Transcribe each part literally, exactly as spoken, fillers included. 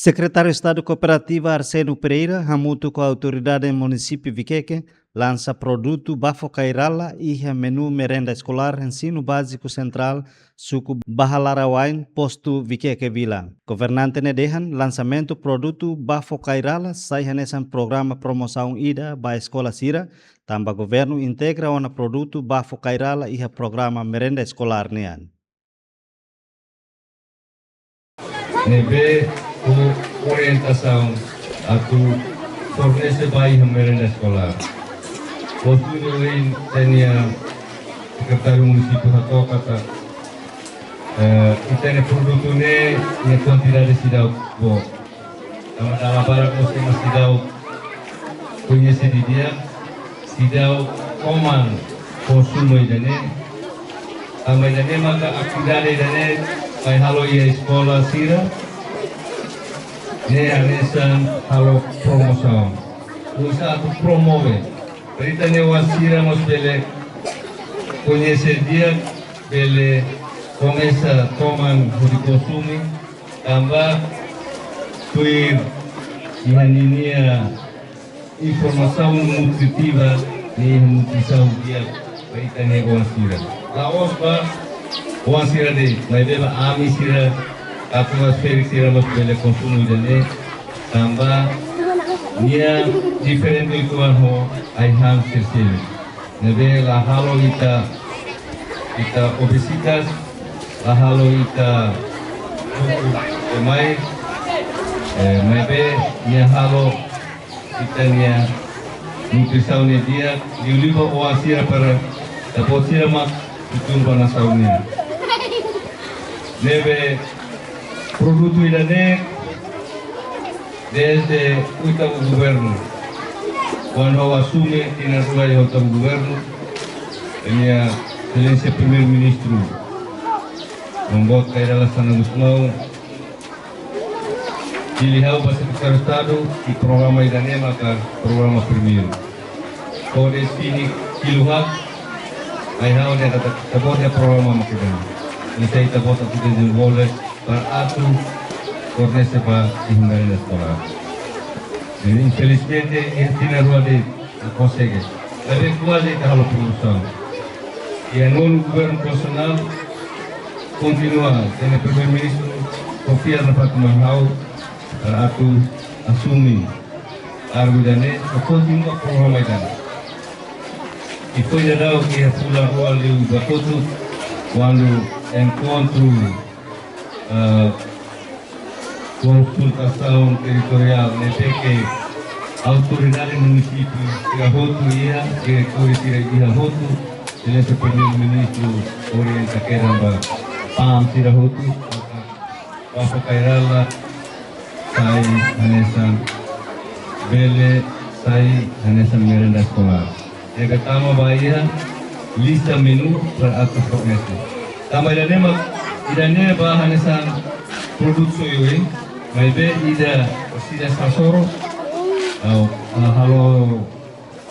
Sekretáriu Estadu Kooperativa Arsênio Pereira, hamutuk ho autoridade munisípiu Viqueque, lansa produtu bafo kai rala iha menu merenda eskolár Ensinu Báziku Sentrál, suku Baha Larawain, postu Viqueque Vila. Governante ne'e dehan lansamentu produtu bafo kai rala sai hanesan programa promosaun ida ba eskola sira, tanba governu integra ona produtu bafo kai rala iha programa merenda eskolár nian. Ne'ebé ho orientasaun atu fornese ba iha merenda eskolár. Postu ne'e ohin ita-nia sekretáriu munisípiu hato'o katak, eh, ita-nia produtu ne'e, nia kuantidade seidauk boot. Tanba dala barak mós ema seidauk koñese didi'ak, seidauk toman konsumu ida-ne'e. Tanba ida-ne'e maka atividade ida-ne'e mai halo iha eskola sira, ne'e hanesan halo promosaun. Uza atu promove. Para ita-nia oan sira mós bele koñese di'ak, bele komesa toman hodi konsumu, tanba tuir iha ninia informasaun nutritiva, nia nutrisaun di'ak ba ita-nia oan sira. La'ós ba oan sira de'it, maibé ba ami sira, atu ba ferik sira mós bele konsumu ida-ne'e, tanba nia diferente uitoan ho ai-han sira seluk. Ne'ebé la halo ita, ita obesitas, la halo ita buku demais, eh, maibé nia halo ita-nia nutrisaun ne'e di'ak, liuliu ba oan sira para ita-boot sira mak futuru ba nasaun nian. Ne'ebé produtu ida-ne'e desde oitavu governu, kuandu ha'u asume tinan rua iha oitavu governu, ita-nia Exelénsia Primeiru-Ministru, Maun Boot Kay Rala Xanana Gusmão, hili ha'u ba Sekretáriu Estadu, i programa ida-ne'e maka programa primeiru. Hodi define kilu haat, ai ha'u dehan katak ita-boot nia programa mak ida-ne'e. Ita, ita-boot atu dezenvolve para atu fornese ba iha merenda eskolár. Jadi, infelizmente, iha tinan rua de'it la konsege. Maibé kuaze ita halo produsaun. Iha nonu governu konstitusionál kontinua, ita-nia Primeiru-Ministru konfia nafatin mai ha'u para atu asume kargu ida-ne'e, atu kontinua programa ida-ne'e. I foin daudaun iha fulan rua liubá kotuk, kuandu enkontru, eh, konsultasaun territoriál ne'ebé ke autoridade munisípiu sira hotu iha, diretór sira iha hotu, Exelénsia Primeiru-Ministru orienta kedan ba PAM sira hotu, bafo kai rala sai hanesan, bele sai hanesan merenda eskolár. Ne'ebé tama ba iha lista menu para atu fornese. Tanba ida-ne'e mak, ida-ne'e ba hanesan produtu soe-oin, maibé ida orsida sasoro, au, ah, halo,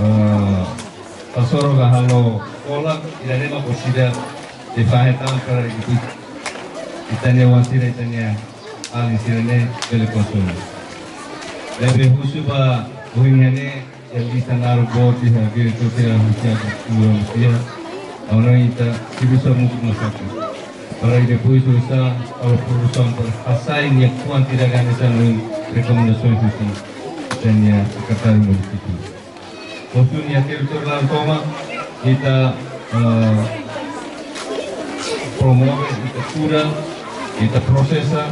ah, sasoro ka halo kolak, ida-ne'e mak orsida fahe tan para ita, ita-nia oan sira, ita-nia alin sira ne'e bele konsumu. Ne'ebé husu ba ohin ne'e, iha lista naruk boot iha diretór sira husi agrikultura husi, ha'u hanoin ita servisu hamutuk no satu. Para depois uza para produsaun para hasai nia kuantidade hanesan ohin rekomendasaun husi ita-nia sekretáriu munisípiu. Postu nia territóriu laran tomak, ita, eh, promove, ita kuda, ita prosesa,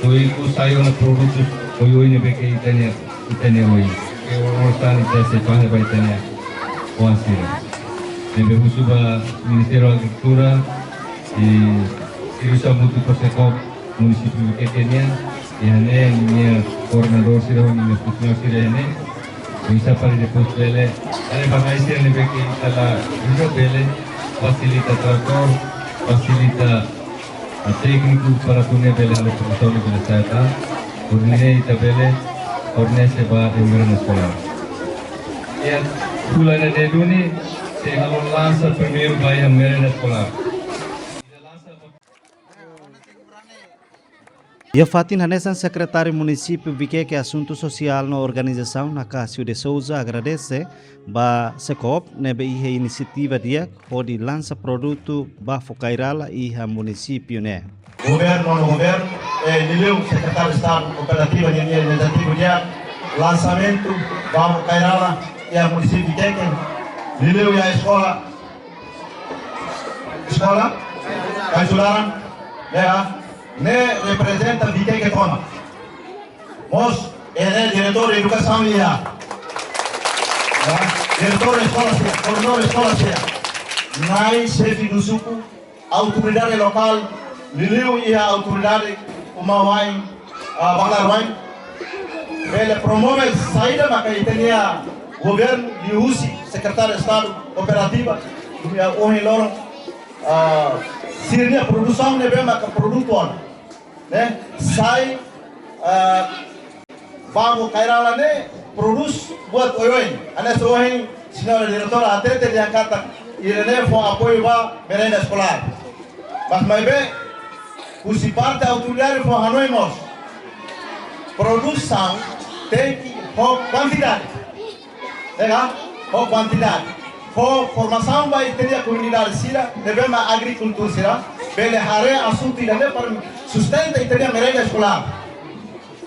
to'o ikus sai ona produtu oioin ne'ebé ke ita-nia, ita-nia oin. Ke osan ita sei fahe ba ita-nia oan sira. Ne'ebé husu ba Ministériu Agrikultura, i servisu hamutuk ho SEKOP munisípiu Viqueque nian, iha ne'e nia koordenadór sira ho nia funsionáriu sira iha ne'e, oinsá para depois bele, haree ba ai sira ne'ebé ke ita la uza bele fasilita tratór, fasilita, ah, tékniku para atu nune'e bele halo produsaun ne'e bele sa'e tan, hodi nune'e ita bele fornese ba iha merenda eskolár. Iha fulan ida duni, sei halo lansa primeiru ba iha merenda eskolár. Ita lansa ba, Iha fatin hanesan, Sekretáriu Munisípiu Vikeke Asuntu Sosiál no Organizasaun, Acácio de Sousa, agradese ba SEKOOP ne'ebé iha inisiativa di'ak hodi lansa produtu bafo kairala iha munisípiu ne'e. Governu, no governu, eh, liuliu Sekretáriu Estadu Kooperativa ninia inisiativa di'ak, lansamentu bafo kairala iha munisípiu Vikeke, liuliu iha eskola, eskola Kaizularan, ne'e, ne'e reprezenta Vikeke tomak. Mós, ne'e diretór edukasaun iha. Ya, diretór eskola sira, koordenadór eskola sira. Na'i xefe do suku, autoridade lokál, liuliu iha autoridade uma-wa'in, ah, bakalar-wa'in. Bele promove saida maka ita-nia governu liuhusi Sekretáriu Estadu Kooperativa, iha ohin loron, ah, sira-nia produsaun ne'ebé maka produtu ona, ne'e, sai, ah, bafo kairala ne'e prodús buat oioin. Hanesan ohin señora diretora hatete dehan katak ida-ne'e fó apoiu ba merenda eskolár. Mas maibé, husi parte autoridade fó hanoin mós. Produsaun tenke ho kuantidade. Ne'e ka? Ho kuantidade. Ho formasaun ba ita-nia komunidade sira, ne'ebé mak agrikultór sira, bele haree asuntu ida-ne'e para sustenta ita-nia merenda eskolár.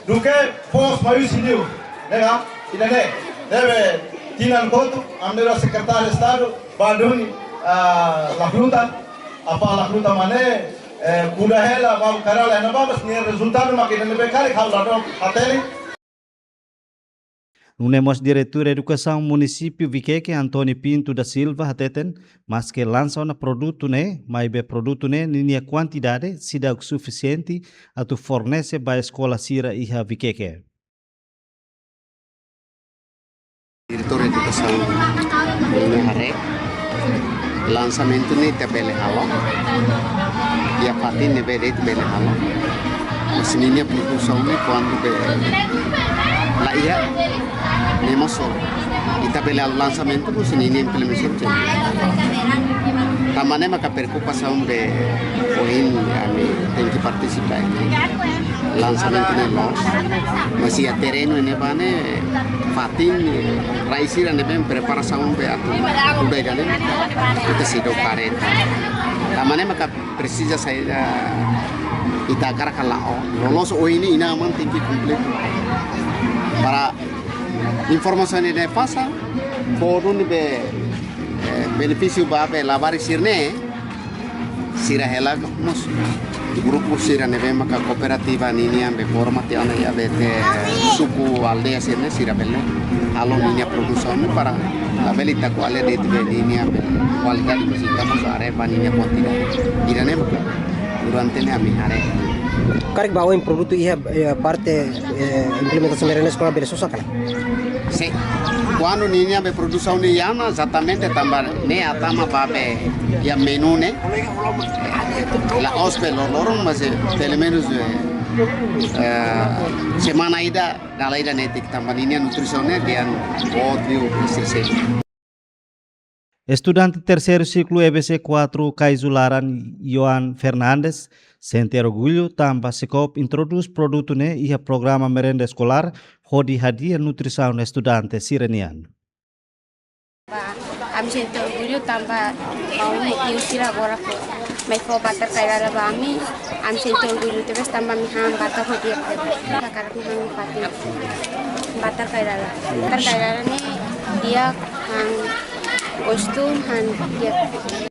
Duké fó mai husi li'ur, ne'e ka? Ida-ne'e, ne'ebé tinan kotuk, ami-nia Sekretáriu Estadu, ba duni, ah, la fruta, apa la fruta mane, eh, kuda hela, ba kairala iha ne'ebá, mas nia rezultadu mak ida-ne'ebé karik ha'u ladún hatene. Nune'e mós Diretór Edukasaun Munisípiu Vikeke, António Pinto da Silva, hateten, maske lansa ona produtu ne'e, maibé produtu ne'e ninia kuantidade seidauk sufisiente atu fornese ba eskola sira iha Vikeke. Diretór Edukasaun ne'e haree, lansamentu ne'e ita bele halo. Iha fatin ne'ebé de'it bele halo. Mas ninia produsaun ne'e kuandu be la iha, ne'e mós ita bele halo lansamentu, mas ninia implementasaun. Tanba ne'e maka preokupasaun be ohin ami tenke partisipa iha lansamentu ne'e loos. Mas iha terrenu ne'ebá ne'e fatin, eh, rai sira ne'ebé preparasaun be atu kuda ida-ne'e, ita seidauk kareta. Tanba ne'e maka presiza saida, ita hakarak ka la'o, loloos ohin ne'e inan-aman tenke kompletu. Para informasaun ne'e pasa, fó duni be, eh, benefísiu ba be labarik sira-ne'e, sira hela mós grupu sira ne'ebé maka kooperativa ninian be forma tiha ona iha be te suku aldeia sira-ne'e, sira bele halo ninia produsaun para labele ita ko'alia de'it be ninia be kualidade, mas ita mós haree ba ninia kuantidade. Ida-ne'e maka durante ne'e ami haree. Karik ba oin produtu iha, eh, parte, eh, implementasaun merenda eskolár bele sosa ka lae? Sin. Kuandu ninia be produsaun ne'e iha ona, ezatamente tanba ne'e hatama ba be iha menu ne'e. La'ós be loroloron, mas, eh, pelumenus, eh, eh, semana ida, dala ida netik tanba ninia nutrisaun ne'e dehan boot liu, sese. Estudante terseiru siklu E B C kuatru Kaizularan, Joan Fernandes, sente orgullu tanba SEKOOP introdús produtu ne'e iha programa merenda eskolár hodi hadi'a nutrisaun estudante sira-nian. Ba, ami sente orgullu tanba maun-alin sira agora fó, mai fó batar kairala ba ami, ami sente orgullu tebes tanba ami han batar hodi hakarak. Batar kairala. Batar kairala ne'e di'ak, han gostu, han di'ak.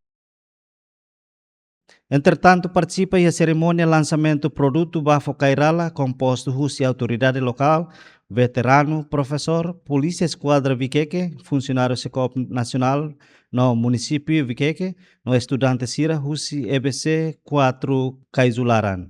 Entretantu, partisipa iha serimónia lansamentu produtu bafo kairala, kompostu husi autoridade lokál, veteranu, profesór, polísia eskuadra Vikeke, funsionáriu SEKOOP nasionál no munisípiu Vikeke, no estudante sira husi E B C kuatru Kaizularan.